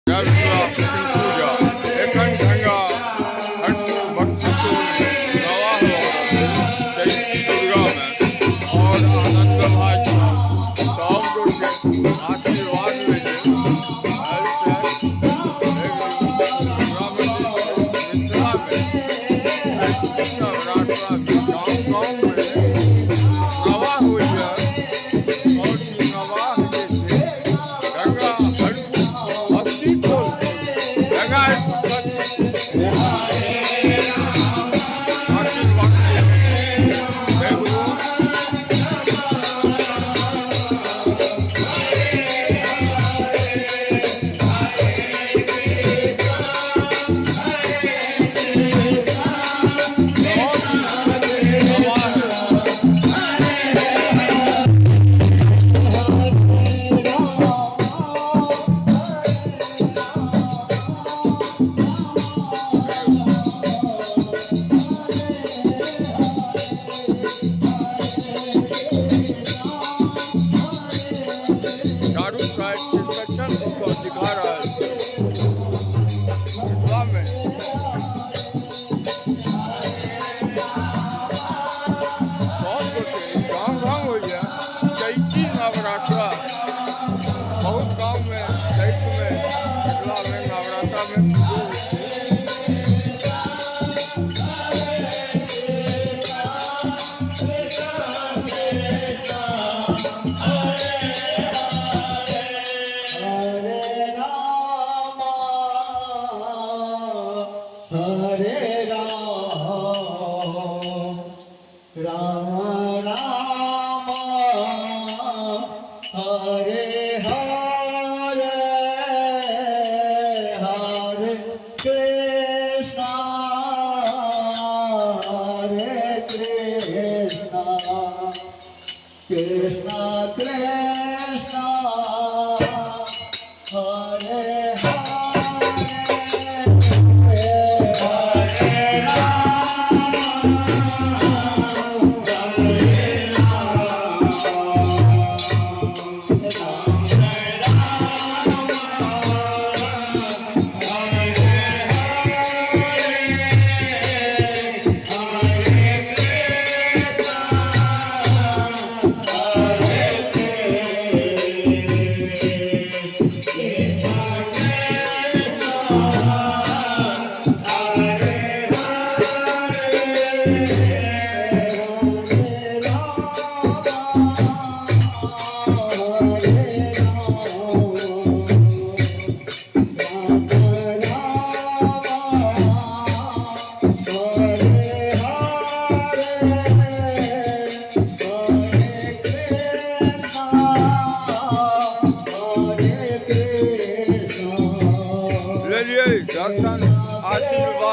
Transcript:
जय मिथिला पूजा। एखन गंगा हरपुर बख्शीटोल मे नवाह भऽ रहल छै चैती दुर्गामे आओर आनन्द भाइ सब गोटे आशीर्वाद लै छै। मिथिलामे चैती नवरात्रामे गाँव गाँवमे नवाह होइए आओर ई नवाह जे छै गंगा हरपुर बख्शीटोल, गंगा हरपुर आशीर्वाद लै छथिन। जय गुरु। 9 दिन नवाह। चारू साइड कंस्ट्रक्शन कऽ दिखा रहल छै। मिथिलामे सब गोटे गाँव गाँव होइए चैती नवरात्रा। बहुत गाँवमे चैतमे मिथिलामे नवरात्रामे पूजो होइ छै। हरे राम हरे राम राम राम हरे हरे, हरे कृष्ण हरे कृष्ण कृष्ण कृष्ण हरे हरे, हरे राम हरे राम राम राम हरे हरे, हरे कृष्ण हरे कृष्ण कृष्ण हरे हरे, हरे राम हरे राम राम राम हरे हरे, हरे कृष्ण हरे कृष्ण। लेलियै दर्शन आशीर्वाद।